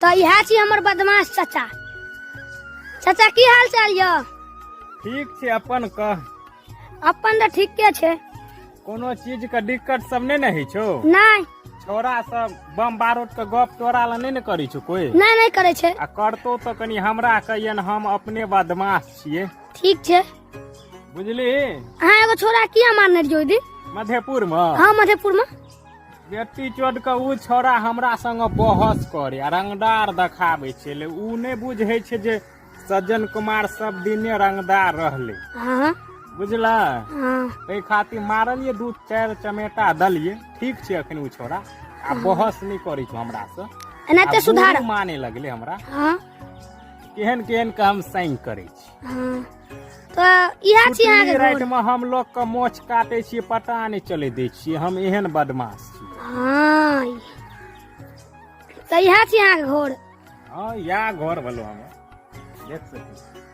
तऽ इएह छी हमर बदमाश चाचा। चाचा, की हाल चाल यऽ? ठीक छै, अपन कह। अपन तऽ ठीके छै। कोनो चीज के दिक्कत सब नहि ने होइ छौ? नहि। छोरा सब बम बारूद के गप तोरा लए नहि ने करै छौ कोई? नहि, नहि करै छै। आ करतो तऽ कनि हमरा कहियन, हम अपने बदमाश छियै। ठीक छै। बुझली? अहाँ एगो छोरा किया मारने रहियै ओहि दिन? मधेपुर मे। हँ, मधेपुर मे। बेटी चोट के उ छौड़ा हमरा संग बहस करे आ रंगदार देखाबै छलै। उ नहि बुझै छै जे सज्जन कुमार सब दिने रंगदार रहलै। बुझला? हँ। एहि खातिर मारलियै, दू चारि चमेटा दलियै। ठीक छै अखन उ छौड़ा आ बहस नहि करै छौ हमरा से। एनाहिते आ सुधार गुरु माने लगलै हमरा। केहन केहन के हम सैंग करै छी। हँ, तऽ इएह छी अहाँके राति घर। मे हम लोग के मोछ काटे छियै, पता नहि चले दै छियै। हम एहन बदमाश छी। हँ, तऽ इएह छी अहाँके घर। हँ, इएह घर भेलो हमर, देख सकै छी।